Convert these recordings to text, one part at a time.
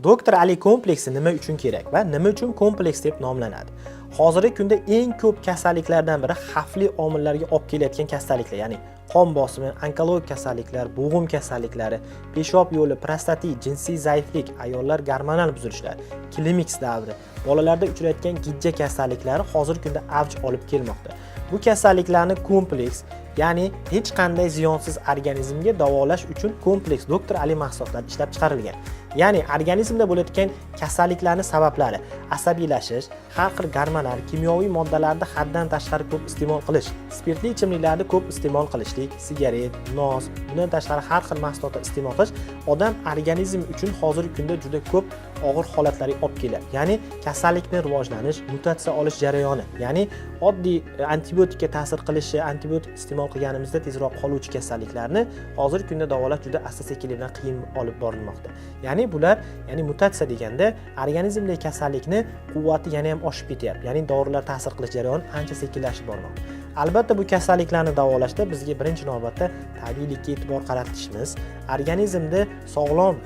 Doktor Ali kompleksi nima uchun kerak va nima uchun kompleks deb nomlanadi? Hozirgi kunda eng ko'p kasalliklardan biri, xavfli omillarga olib kelayotgan kasalliklar, ya'ni qon bosimi, onkologik kasalliklar, bo'g'im kasalliklari, peshob yo'li, prostatit, jinsiy zaiflik, ayollar gormonal buzilishlar, klimaks davri, bolalarda uchrayotgan gijja kasalliklari hozirgi kunda avj olib kelmoqda. Bu kasalliklarni kompleks, ya'ni hech qanday ziyonsiz organizmga davolash uchun kompleks Doktor Ali mahsulotlari ishlab chiqarilgan. Ya'ni organizmda bo'layotgan kasalliklarni sabablari: asabiylashish, har xil gormonal, kimyoviy moddalarni haddan tashqari ko'p iste'mol qilish, spirtli ichimliklarni ko'p iste'mol qilishlik, sigaret, nos, bundan tashqari har xil mahsulotlar iste'mol qilish odam organizmi uchun hozirgi kunda juda ko'p og'ir holatlarga olib keladi. Ya'ni kasallikni rivojlanish, mutatsiya olish jarayoni, ya'ni oddiy antibiotikka ta'sir qilishi, antibiotik iste'mol qilganimizda tezroq qoluvchi kasalliklarni hozirgi kunda davolash juda asta sekinlik bilan qiyin olib borilmoqda. Ya'ni bular, ya'ni mutatsiya deganda organizmdagi kasallikni quvvati yana ham oshib ketyapti, ya'ni dorilar ta'sir qilish jarayoni ancha sekinlashib bormoqda. Albatta, bu kasalliklarni davolashda bizga birinchi navbatda tabiiylikka e'tibor qaratishimiz, organizmni sog'lom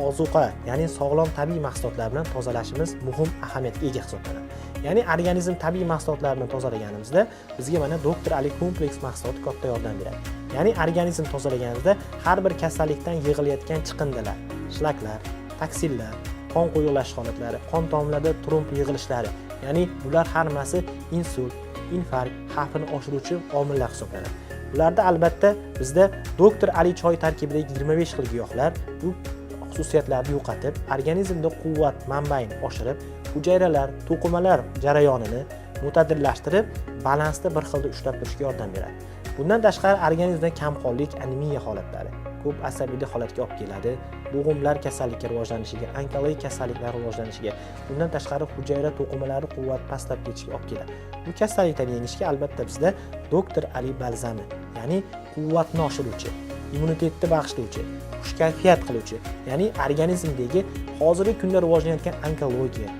ozuqa, ya'ni sog'lom tabiiy mahsulotlar bilan tozalashimiz muhim ahamiyatga ega hisoblanadi. Ya'ni organizm tabiiy mahsulotlar bilan tozalaganimizda bizga mana Doktor Ali kompleks mahsuloti katta yordam beradi. Ya'ni organizm tozalaganimizda har bir kasallikdan yig'ilayotgan chiqindilar, shlaklar, toksinlar, qon quyuqlashish holatlari, qon tomirlarida tromb yig'ilishlari, ya'ni bular hammasi insult, infarkt xavfini oshiruvchi omillar hisoblanadi. Bularda albatta bizda Doktor Ali choy tarkibidagi 25 xil giyohlar bu xususiyatlarni yo'qotib, organizmda quvvat manbaini oshirib, hujayralar, to'qimalar jarayonini mo'tadillashtirib, balansda bir xilda ushlab turishga yordam beradi. Bundan tashqari, organizmda kamqonlik, anemiya holatlari ko'p asabiylik holatga olib keladi, bo'g'imlar kasallikka rivojlanishiga, onkologik kasalliklar rivojlanishiga, bundan tashqari hujayra to'qimalari quvvat pastlab ketishiga olib keladi. Bu kasalliklarni yengishga albatta bizda Doktor Ali balzami, ya'ni quvvatni oshiruvchi, immunitetni bag'ishlovchi, xushkayfiyat qiluvchi, ya'ni organizmdagi hozirgi kunda rivojlanayotgan onkologiya,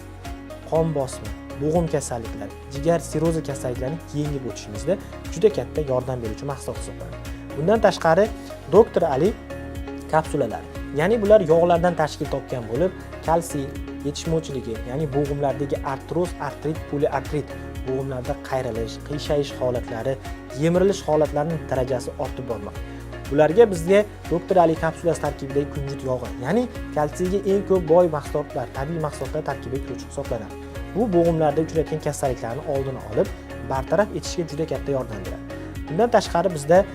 qon bosimi, bo'g'im kasalliklari, jigar sirrozi kasalliklarini yengib o'tishimizda juda katta yordam beruvchi mahsulot hisoblanadi. Bundan tashqari, Doktor Ali kapsulalari, ya'ni bular yog'lardan tashkil topgan bo'lib, kalsiy yetishmovchiligi, ya'ni bo'g'imlardagi artroz, artrit, poliartrit, bo'g'imlarda qayrilish, qiyshayish holatlari, yemirilish holatlarining darajasi ortib bormoqda. Bularga bizga Doktor Ali kapsulasi tarkibidagi kunjut yog'i, ya'ni kalsiyga eng ko'p boy mahsulotlar, tabiiy mahsulotlar tarkibiga kiruvchi hisoblanadi. Bu bo'g'imlarda uchrayotgan kasalliklarni oldini olib, bartaraf etishga juda katta yordam beradi. Bundan tashqari, bizda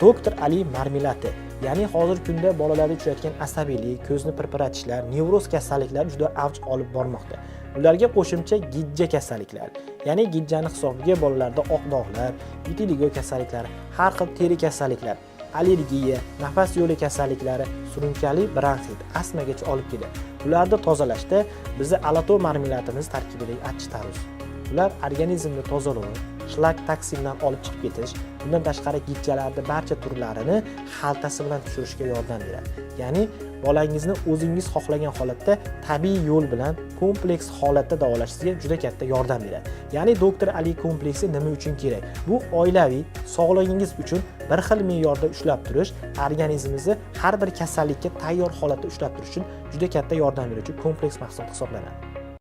Doktor Ali marmelati, ya'ni hozirgi kunda bolalarda uchrayotgan asabiylik, ko'zni pirpiratishlar, nevroz kasalliklari juda avj olib bormoqda. Ularga qo'shimcha gijja kasalliklari, ya'ni gijjani hisobiga bolalarda oq dog'lar, vitiligo kasalliklari, har xil teri kasalliklari, allergiya, nafas yo'li kasalliklari, surunkali bronxit, astmagacha olib keladi. Ularni tozalashda bizni Alato marmelatimiz tarkibidagi achchiq tarvuz, bular organizmni tozalash, shlak, toksindan olib chiqib ketish, bundan tashqari gijjalarni barcha turlarini xaltasi bilan tushirishga yordam beradi. Ya'ni bolangizni o'zingiz xohlagan holatda, tabiiy yo'l bilan kompleks holatda davolashingizga juda katta yordam beradi. Ya'ni Doktor Ali kompleksi nima uchun kerak? Bu oilaviy sog'lig'ingiz uchun bir xil me'yorda ushlab turish, organizmingizni har bir kasallikka tayyor holatda ushlab turish uchun juda katta yordam beruvchi kompleks mahsulot hisoblanadi.